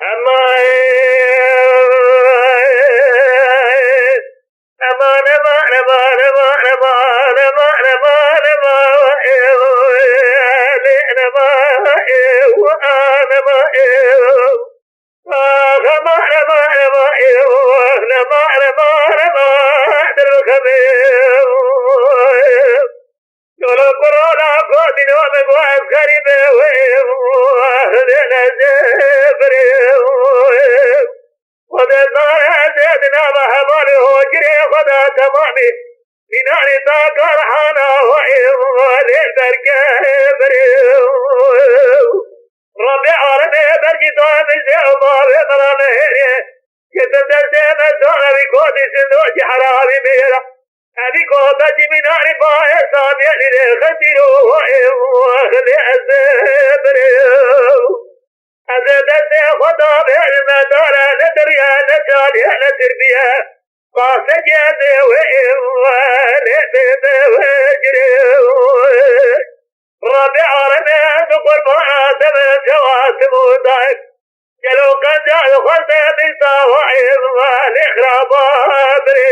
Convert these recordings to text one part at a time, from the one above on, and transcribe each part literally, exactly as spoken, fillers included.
Ema, ema, ema, Yolo kurala godî name go ez xerîbe wê, wê ne zê birê wê. Xwedê zane ez ê di nava hevalê hocirê xwe de temamî mînanî ta karhana wê, wê lê derkê birê wê. Rebê alemê bergî dayê min zê û bavê min re nehêrê. Ketim destê me zana wî godî sindokî heravî mêra. Evî ku Betî mînarî ba êsa bêlî lê xezîro wê, wê lê ez ê birê. Ez ê destê xwe da bêrime dare, ne diriye, ne caliye, ne tirbiye. Qasegê ez ê wê, wê lê bê bê wê girê. Rabê alemê ez qurbana te me, çawa simûdayek. Gelo qenca li xwe de bî sawa ê, lê xiraba birê.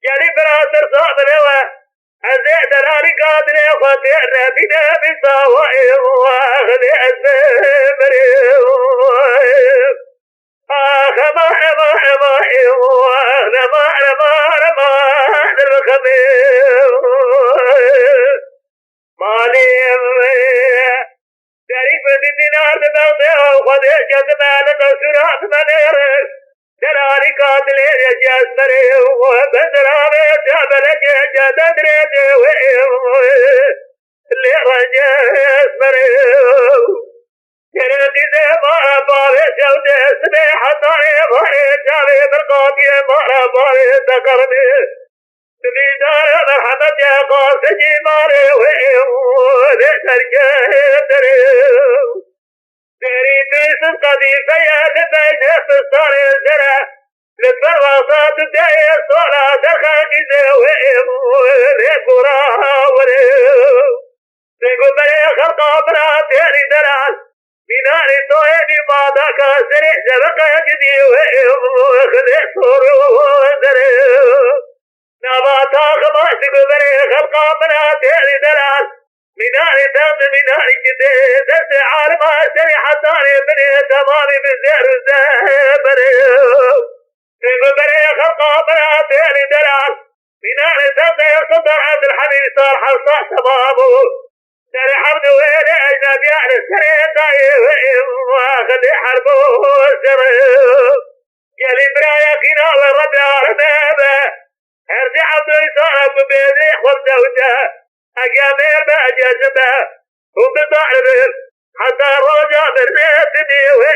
Gelî bira tirsa min ew e, ez ê delalîka dilê xwe têr nebîne bî sawa ê, lê ez bê birê. Ax, ema, ema, ema, ê, ax, ema, ema, ema, dilxemê. Malê, derî ku din dînar di bexdê, Xwedê ketime li destûra dimenêre. Delalîka dilê yekî esmerê, bi ziravê çebelekê kete dirêjê wê, lê rengê esmerê. Kerê dîdê mare bavê şewdê, sibê hetanê varê çavê birqatiyê mare bavê deqermê. Divîdare merhemetê qasicî mare wê û vê dergê derê. Derî dîsim qedîfeye li beynê fistarê zere. Li ber wexta tu deyê sola derxeqîzê wê û vê gora werê. Pêguberê xelqa min a têrî delal, mînarî toyê bî madaka serê şeveqe gidî wê xilê sor û zerê. Nava taxima pêguberê xelqa min a têrî delal, mînarî textê mînarî gidê, destê alima serê hetanê binê temamî bi zêr û zeberê. Pêguberê xelqa min a têrî delal, Mînarê sazê Sultan Ebdulhemîd sal hewsa temam bû. Serê hemd û wêlê ecnebiya li serê dayê wê axilê herb û şerê. Gelî biraya qîna li Rebbê alemê be. Her zî Ebdulîsana ku bêdê xwe zewce. Ege mêr be, ege jin be. Û bi dar bin. Heta roja mirinê dimê wê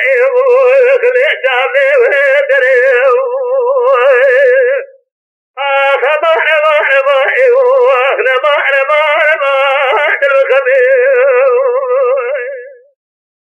axilê çavê wê derê. Ax, ema, ema, ema, ê, ax, nema, nema, nema, dilxemê.